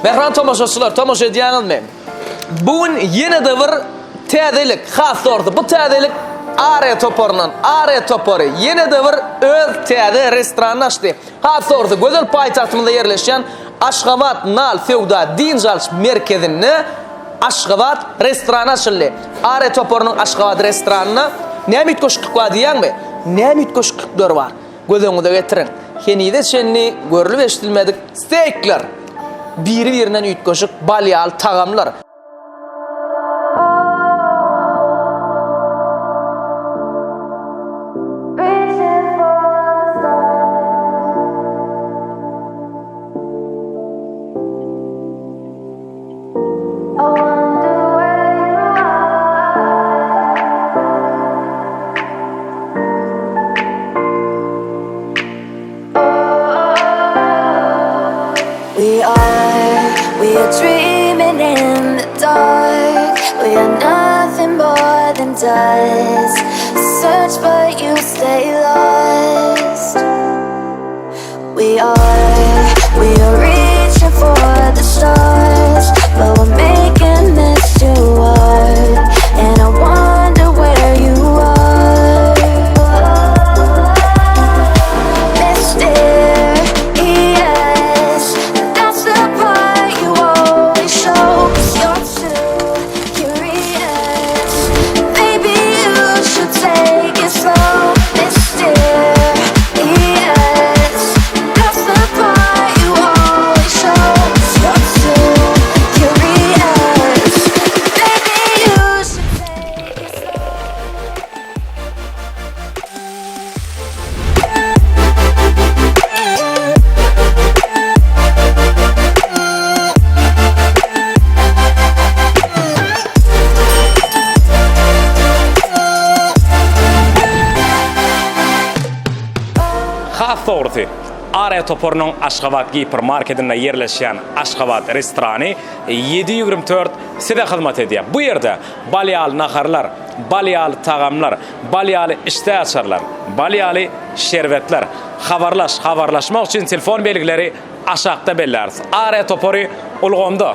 Mähriban tomaşaçylar, tomaşa edýäňizmi? Bu gün ýene-de bir täzelik, has dogrusy bu täzelik Are toparyndan. Are topary ýene-de bir öz täze restoranyny açdy. Has dogrusy, gözel paýtagtymyzda ýerleşýän Aşgabat Nal söwda dynç alyş merkezinde Aşgabat restorany açyldy. Are toparynyň Aşgabat restoranynda näme üýtgeşiklik bar diýýäňmi? Näme üýtgeşiklikler bar? Göz öňüňize getiriň, henize çenli görlüp-eşidilmedik steýkler! Biri-birinden üýtgeşik bal ýaly tagamlar! We are, we are dreaming in the dark. We are nothing more than dust. Search, but you stay lost. We are, we are reaching for the stars, but we're making this too hard. And I wonder where you are. Mysterious, that's the part you always show. 'Cause you're too curious. Maybe you should take it slow. Mysterious, that's the part you always show. 'Cause you're too curious. Maybe you should take it slow. Has dogrusy, Aria toparynyň Aşgabat gipermarketinde ýerleşýän Aşgabat restorany 7 24 size hyzmat edýär. Bu ýerde bal ýaly naharlar, bal ýaly tagamlar, bal ýaly işdäaçarlar, bal ýaly şerbetler. Habarlaş, habarlaşmak üçin telefon belgileri aşakda belläris. Aria topary ulgamda.